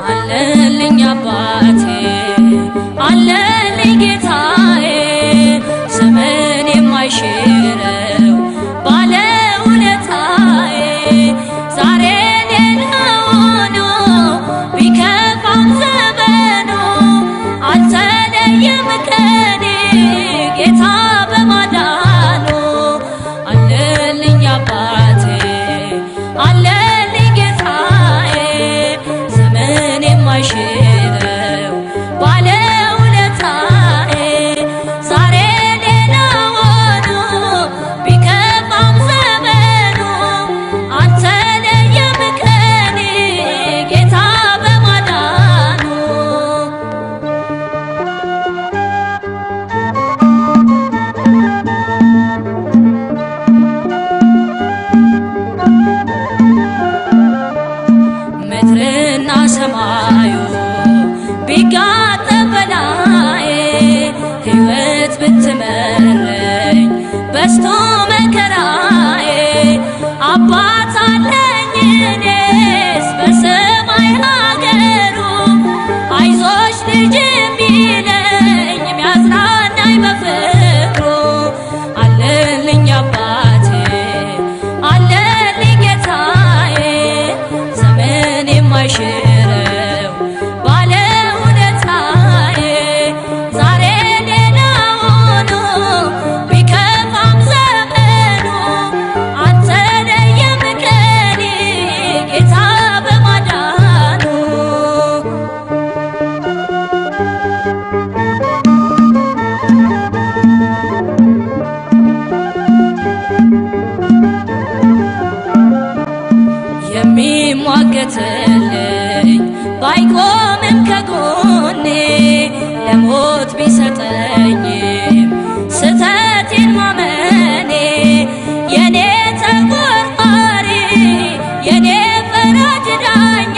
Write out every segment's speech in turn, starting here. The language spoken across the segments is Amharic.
አለልኝ አባቴ፣ አለልኝ ጌታዬ፣ ዘመን የማይሽረው ባለውለታዬ። ዛሬ ሌላ ሆኖ ቢከፋም ዘመኑ፣ አልተለየም ከኔ ጌታ በማዳኑ። አለልኝ አባቴ፣ አለልኝ ጌታዬ፣ ዘመን የማይሽረው ባለውለታዬ። ዛሬ ሌላ ሆኖ ቢከፋም ዘመኑ፣ አልተለየም ከኔ ጌታ በማዳኑ። ምድርና ሰማዩ ቢጋጠም በላዬ፣ ሕይወት ብትመረኝ በዝቶ መከራዬ፣ አባት አለኝ እኔስ በሰማይ ሀገሩ፣ አይዞሽ ልጅ የሚለኝ፣ የሚያጽናናኝ በፍቅሩ። አለልኝ አባቴ፣ አለልኝ ጌታዬ፣ ዘመን የማይሽረው ባለውለታዬ። ዛሬ ሌላ ሆኖ ቢከፋም ዘመኑ፣ አልተለየም ከኔ ጌታ በማዳኑ። የሚሟገትልኝ ባይቆምም ከጎኔ፣ ለሞት ቢሰጠኝም ስተቴን ማመኔ፣ የኔ ተቆርቋሪ፣ የኔ ፈራጅ ዳኛ፣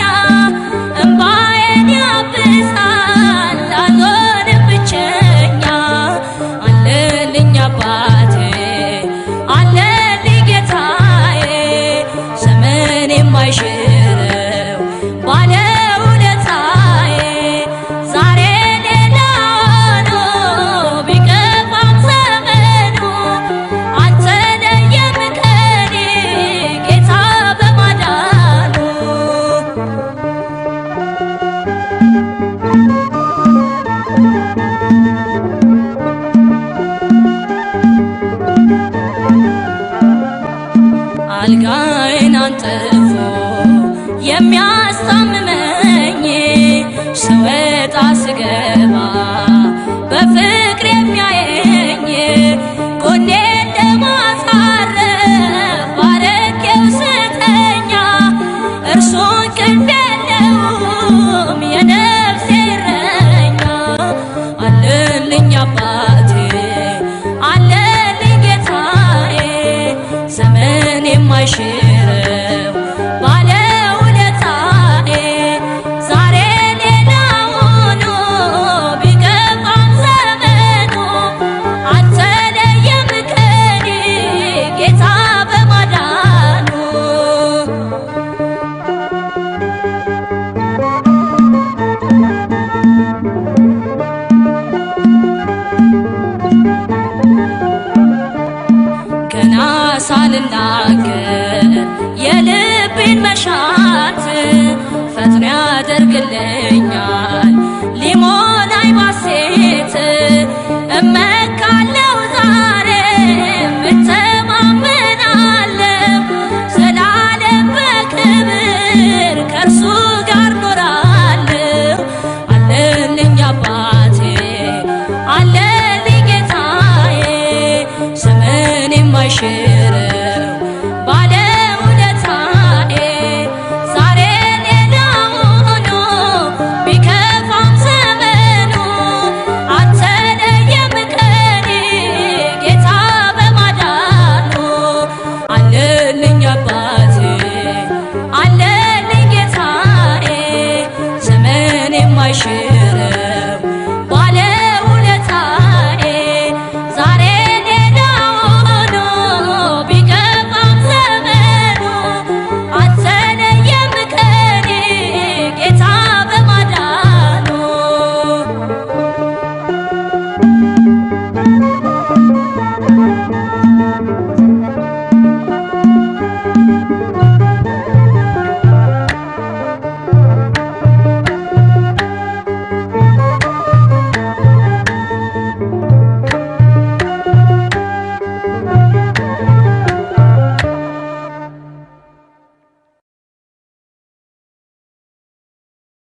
እምባዬን ያብሳል፣ አልሆንም ብቸኛ። አለልኝ አባቴ፣ አለልኝ ጌታዬ፣ ዘመን የማይሽረው ባለውለታዬ። ዛሬ ሌላ ሆኖ ቢከፋም ዘመኑ፣ አልተለየም ከኔ ጌታ በማዳኑ። አልጋዬን አንጥፎ የሚያስታምመኝ